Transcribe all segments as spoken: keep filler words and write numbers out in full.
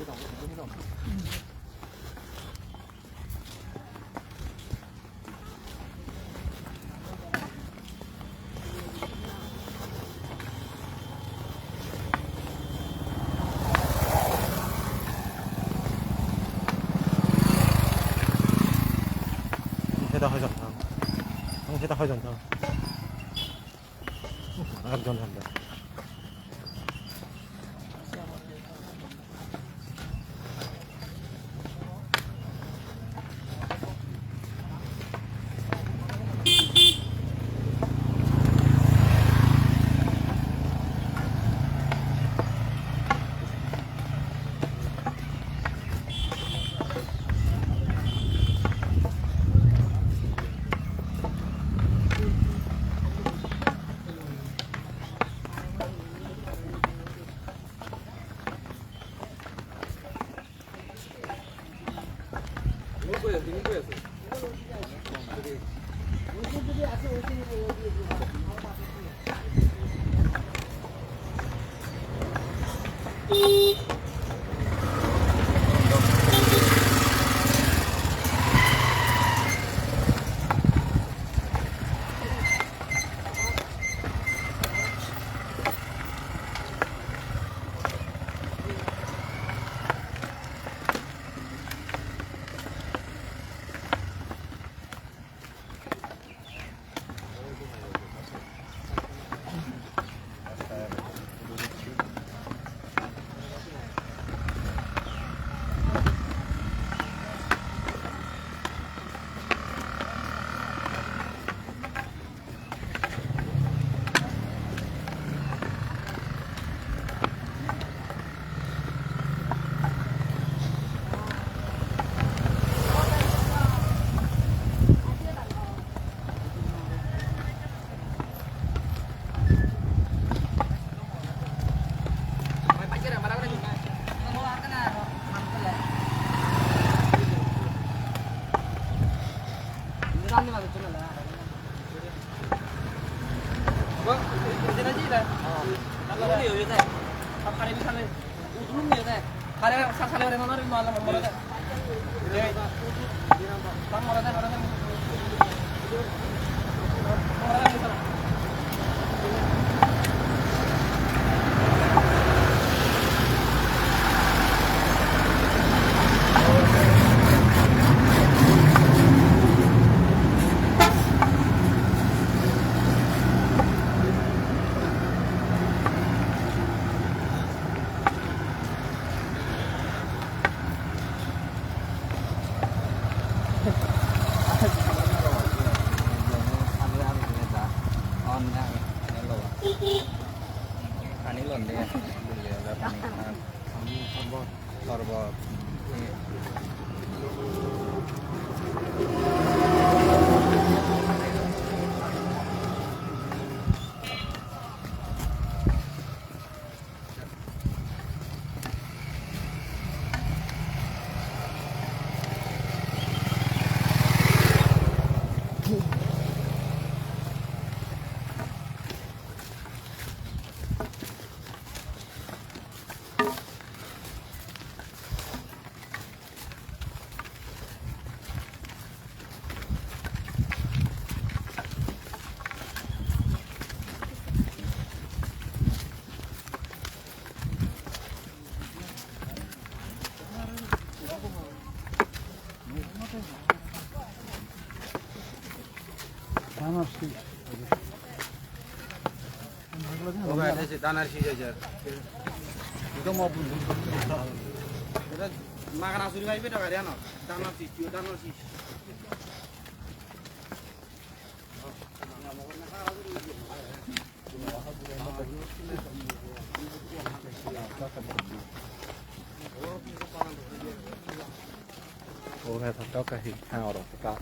Seta hoijon thang. Seta hoijon thang. Ekjon hande. Pani londe, pani, pani, sorbot. Oga, ese danar sis ejer. Ito mo bun. Ito magana suri bhai beto gari ano. Danar sis, pure danar sis. Ora toca hi ha ora toca.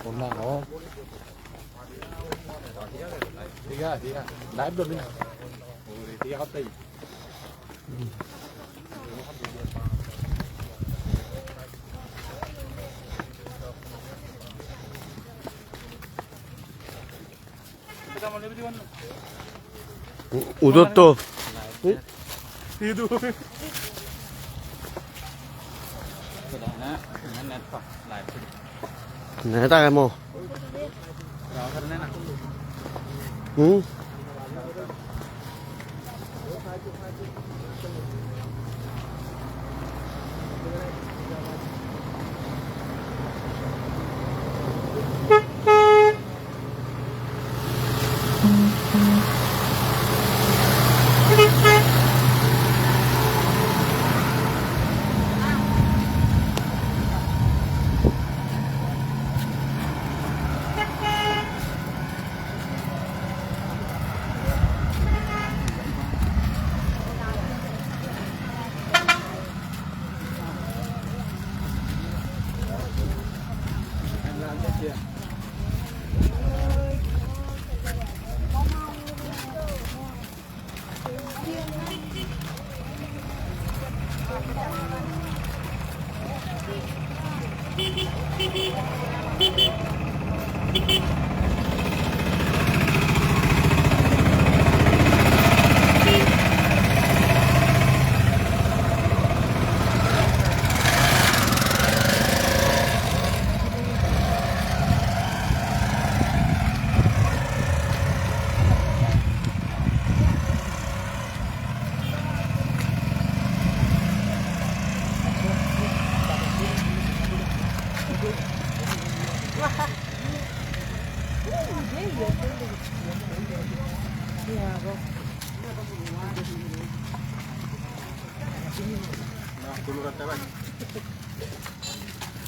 Ora no. Diga, diga. Live lo mina. Ora diga hotai. U-, udotto. Idu. Net agey mo. Hmm?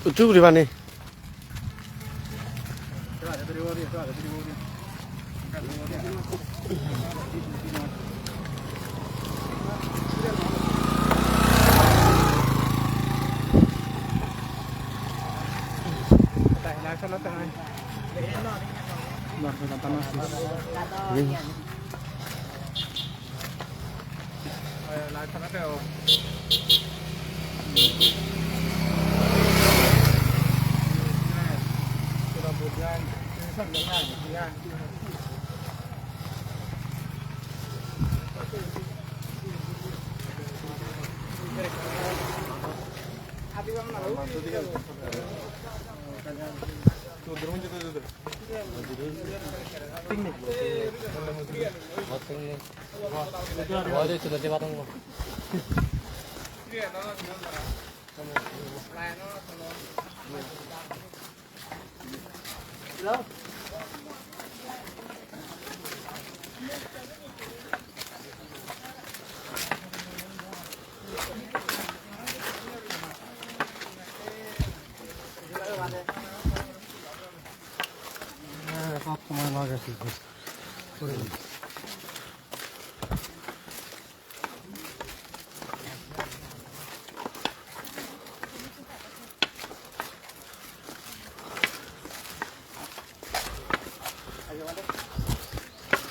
Ucchu guri bani.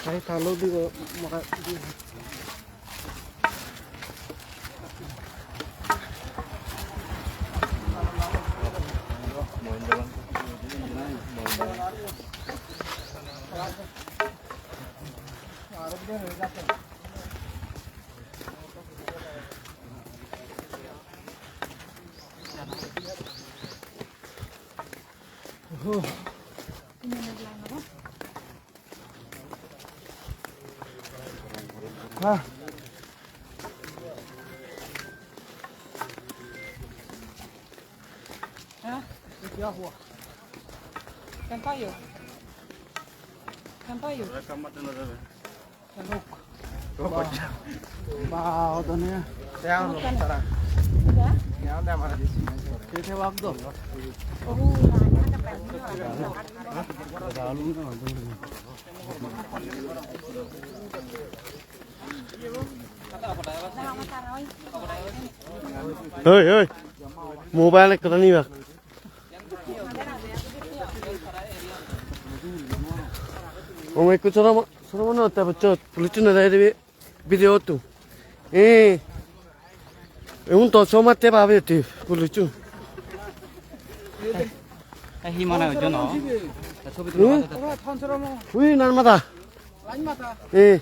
Ai, talo dibo, mora dibo. Ah. Ha? Kan payo. Kan payo. Ba, odone. Te aun tara. Te aun de amar. Te te wak do. Oi, oi. Mobile ekko nibak. Oi, ekko soro mo-, soro mone hotte bocchot. Police-une dai dibe video-ttu. Eh. Egun to somatte babe te police-un. Eh, hi mane hojjo no? Ta sobi tulo. Hmm? Ui, nar mata. Eh.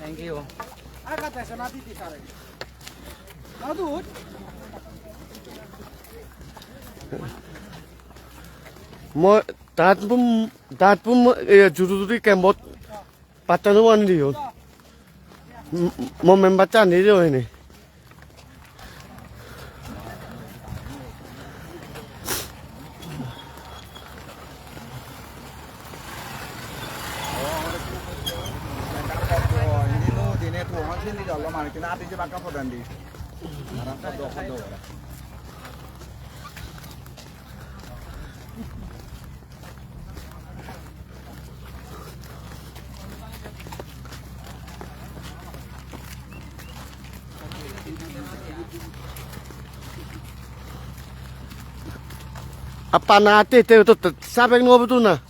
Thank you. Mo, dat bum, dat bum, e, judu judu kembot pattano ani diyon. M-, mo member ani diyon hini. Apa na te te to sabek no butu na.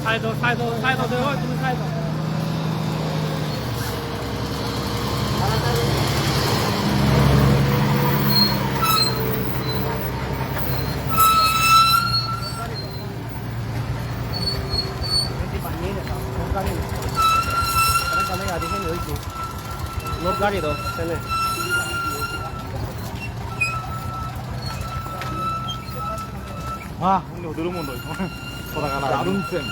Side ot, side ot, side ot, side ot, side ot. Lok gari do, sene. Wah, undi hudu room undi. Koda gala. Darun sen.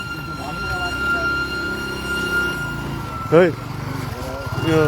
Hey. Yo.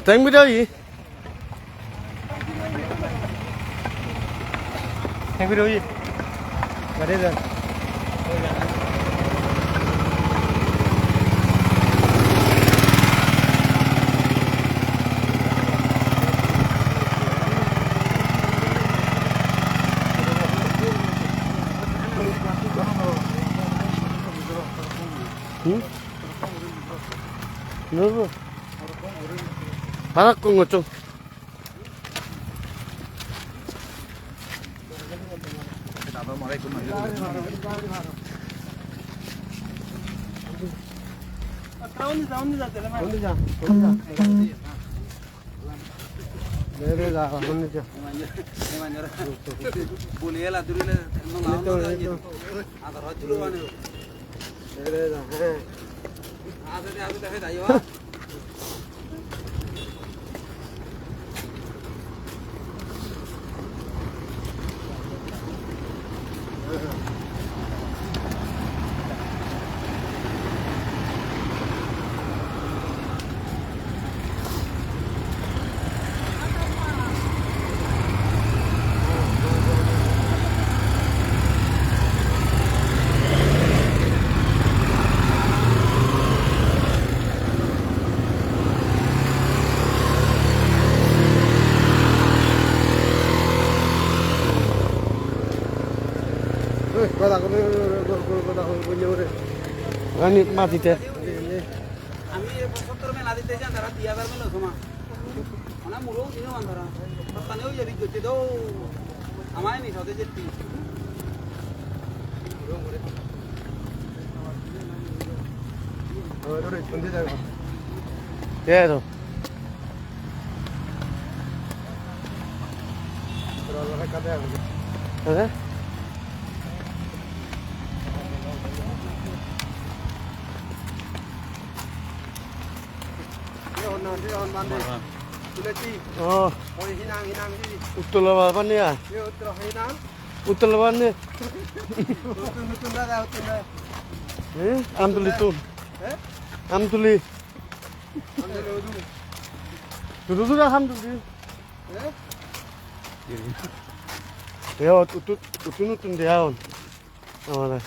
Teng bidai. Teng bidai. Gari jan. Hmm? Nurbo. Parak kong ngocong. Ani mati te. Ami ei bosor mela dite jan, tara di hajar mela soma. Mane muro dino ban tara. Battani oi jabi gotte do. Amai ni sode jetti. Ke to? Hah? Mane, tuleti. Oh. Oi, hinang, hinang di. Uttola ba-, bani ya? Ye, uttola hinang. Uttola bani. Uttola, uttola, uttola. Eh, Amtuli tu. Eh? Amtuli. Amtuli udu. Tudu tudu Amtuli. Eh? Ya, utut, utun utun dia on. Amara.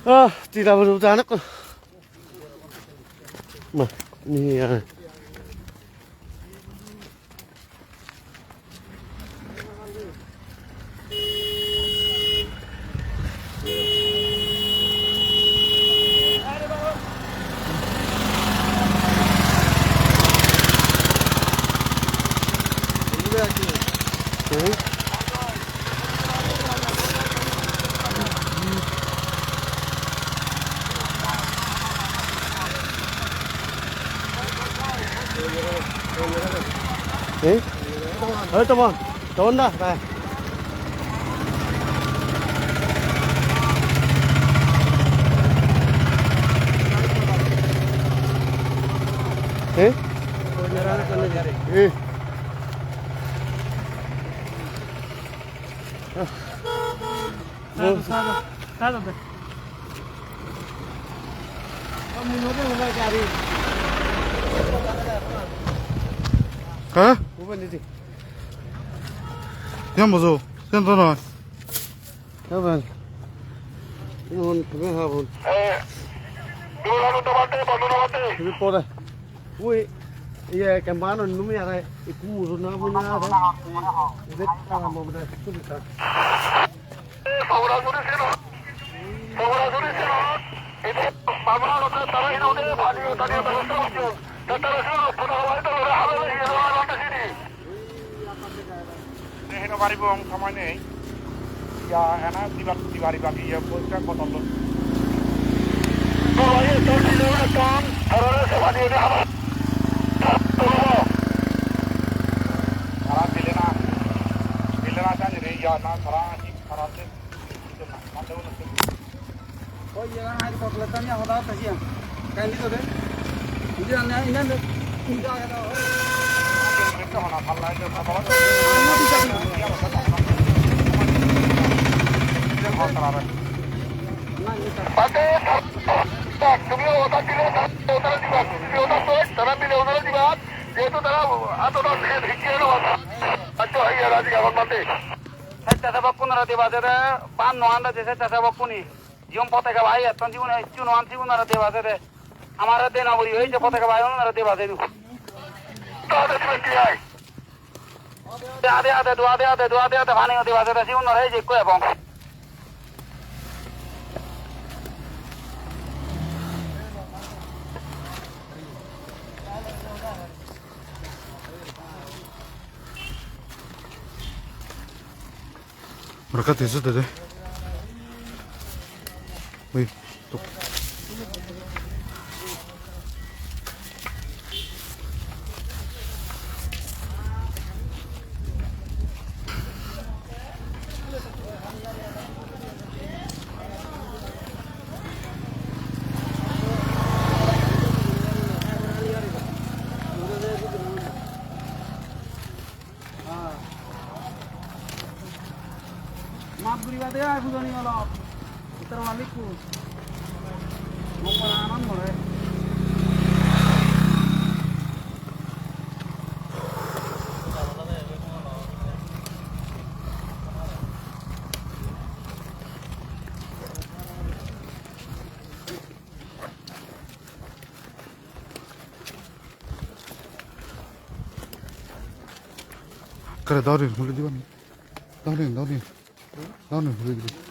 Ah, tira bulu tanak. Ma, ni ya. Eh? Oi, toma. Tonda, bai. Eh? Eh. Hah? Siyan bojo, siyan to noi. Siyan. Siyan, siyan habon. Eh, dole dole bande, bande bande. Siyan pore. Ui, iye, kemban on numi age, iku muruna punya age. Ibe tara mo bade, itu bisa. Heno baribong somoi nei. Iya, ena dibar, dibar, dibar, iya, bojta kotolo. Tara dile na, dile na jani re, iya, na, tara, tara, tara. Tumi order dile, tara order diba. Tumi order doi, tara dile order diba. Jehetu tara ato dor hicche no hoda. Accha, iya, raji agon mate. Sechchasebok kunore diba jede, ban no ande je sechchasebok kuni. Jigun potaka bai etton, jigun ecchu no an, sigunore diba jede. Amare dena buri oye je potaka bai unore diba jede. Ade, ade, ade, ade, ade, ade, ade, pani diba jede, sigunore ei je ekko ebong. Mereka tisu tadi. Wih, tuh. Maaf guriba de ai pujoni olok. Uttara malikku. Mokora anan more. Kare dori huli diban. Dori, dori. Dori huli diban.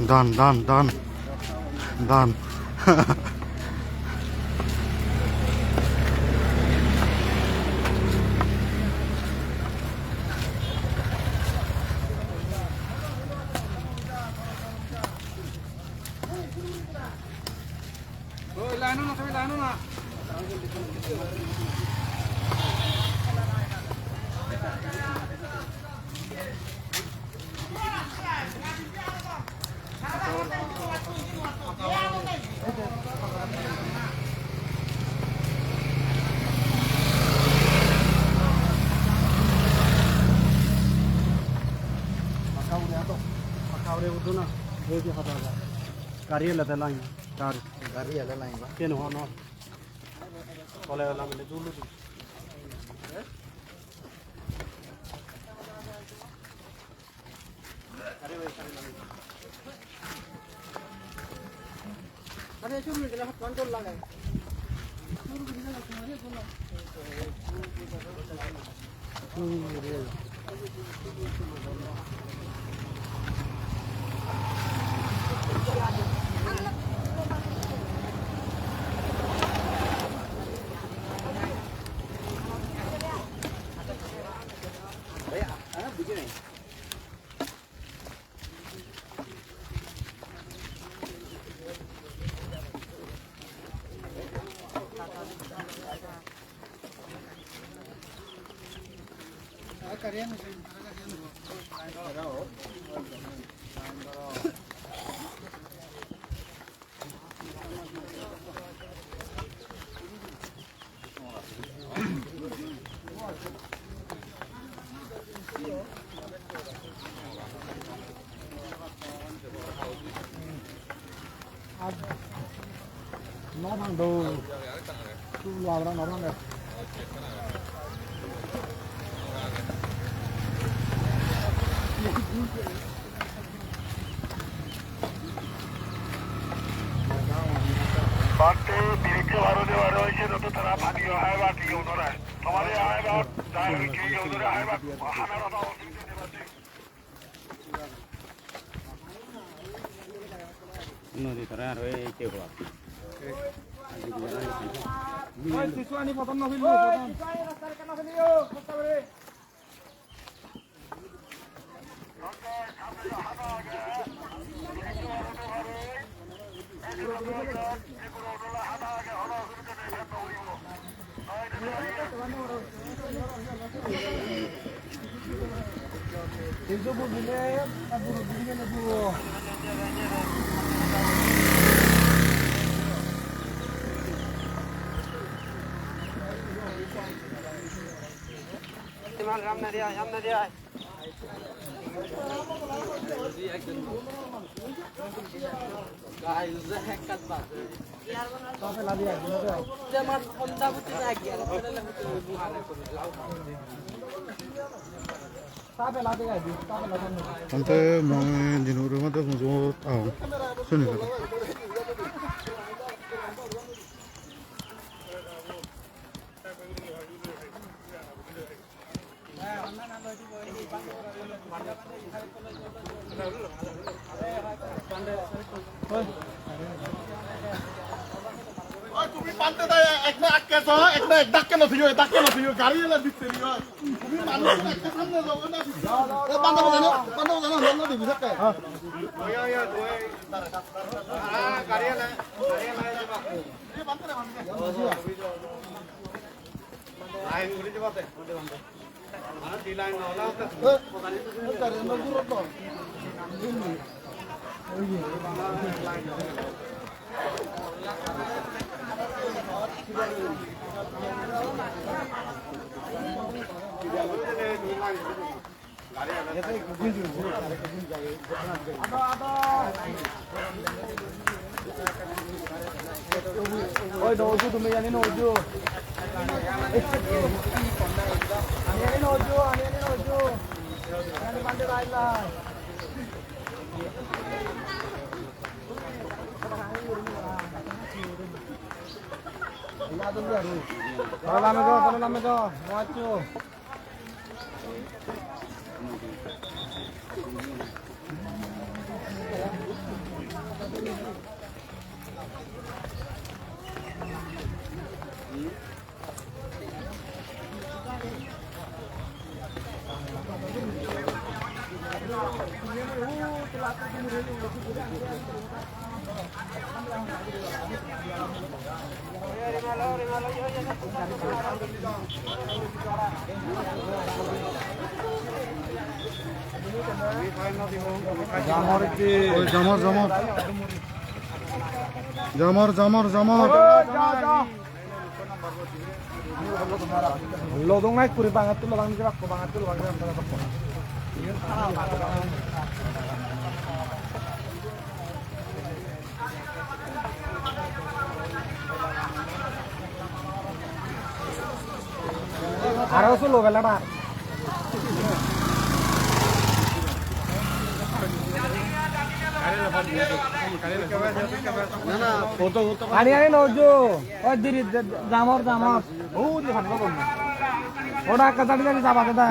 Done, done, done. Done. Gari ele de line, gari. Gari ele line ba? Keno hono. Tole lamile dulu di. No bhang do. Tu lo abra no bhang de. Bhante, birikhe baro de baro hoise, to tara pani hai ba ki onora. Tomare hai ba, dai ki onora hai ba, hana ra ba. Nodi tara aro ei te hua. Oi, sisu ani botol no philbo, botol. Samne di aai, samne di aai. Ante mui dino uri mode mujungot agon. Sini gotton. Oi, tumi pante da, ekna akke so, ekna ek dakke no thiyo, dakke no thiyo, gari ele ditte thiyo. Tumi manuj akke samne lo na. E pante bojano, pante bojano, lo lo dibi sakke. Oi, oi, oi, oi. Ah, gari ele, gari ele. Oi, no uju, tumi ani no uju. Ani ani no uju, ani ani no uju. Ani bande rai lai. Tara lame do, tara lame do. No uju. Jamor, jamor, jamor. Jamor, jamor, jamor. Lodong nai kuri bangat tu lodong ni bakko, bangat tu lodong ni bakko. Aro sulo belada. Ani ani no uju. Oi diri, jamor, jamor. Udi hotto gom. Ora ekka jari jari jaba de da.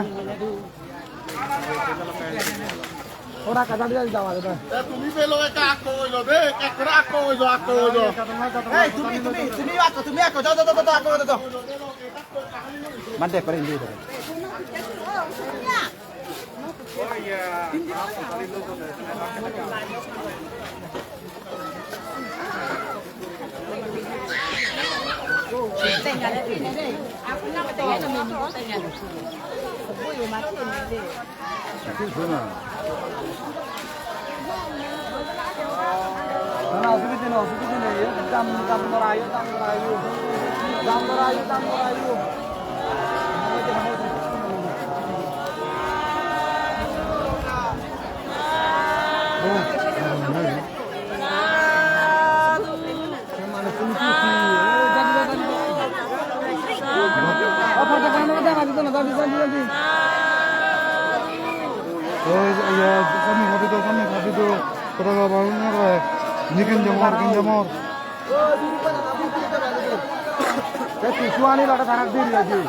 Ora ekka jari jari jaba de da. E, tumi belo ekka akko oilo de, ekkore akko oilo, akko oilo. Ei, tumi, tumi, tumi akko, tumi akko, jao, jao, jao, jao, akko oilo, jao. Mande ekkore indi de. Na, na, osubide nei, osubide nei. Ei, dam, dam dorai, dam dorai. Dam dorai, dam dorai. Oi, iya, samne padi do, samne padi do. Pada ga baru na re. Niken jamor, niken jamor. Te tissue ani lage, tarar deri age.